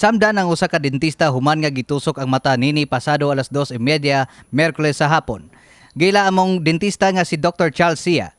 Samdan ang usa ka dentista human nga gitusok ang mata nini pasado alas 2:30 Miyerkules sa hapon. Giila among dentista nga si Dr. Charles Sia.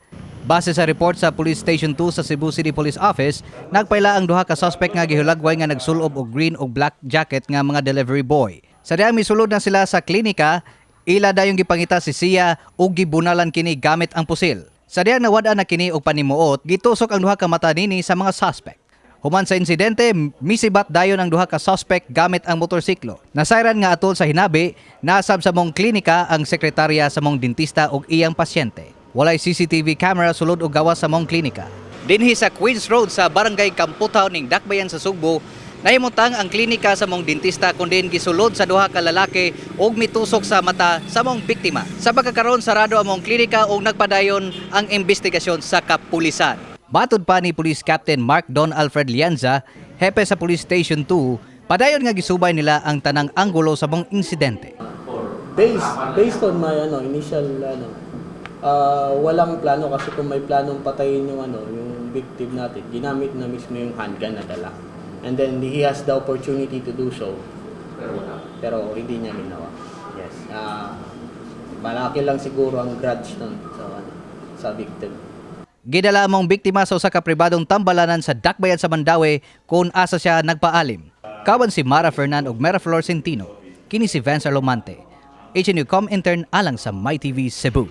Base sa report sa Police Station 2 sa Cebu City Police Office, nagpaila ang duha ka suspect nga gihulagway nga nagsulob og green ug black jacket nga mga delivery boy. Sa dihang misulod na sila sa klinika, ila dayong gipangita si Sia ug gibunalan kini gamit ang pusil. Sa dihang nawad-an na kini og panimuot, gitusok ang duha ka mata nini sa mga suspect. Human sa insidente, misibat dayon ang duha ka suspect gamit ang motorsiklo. Nasayran nga atol sa hinabi, nasab sa mong klinika ang sekretarya sa mong dentista ug iyang pasyente. Walay CCTV camera sulod og gawas sa mong klinika. Dinhi sa Queens Road sa Barangay Kamputhaw ning Dakbayan sa Sugbo, nahimutang ang klinika sa mong dentista kun diin gisulod sa duha ka lalaki ug mitusok sa mata sa mong biktima. Sa pagkakaroon, sarado ang mong klinika ug nagpadayon ang investigasyon sa kapulisan. Matod pa ni Police Captain Mark Don Alfred Lianza, hepe sa Police Station 2, padayon nga gisubay nila ang tanang anggulo sa mong insidente. Based on my initial walang plano kasi kung may planong patayin yung victim natin, ginamit na mismo yung handgun na dala. And then he has the opportunity to do so. Pero wala. Pero hindi niya ginawa. Yes. Malaki lang siguro ang grudge nun sa victim. Gidala among biktima sa usa ka pribadong tambalanan sa Dakbayan sa Mandaue kung asa siya nagpaalim. Kawan si Mara Fernan ug Mera Flor Centino. Kini si Vance Arlomante, HNU Com intern alang sa MyTV Cebu.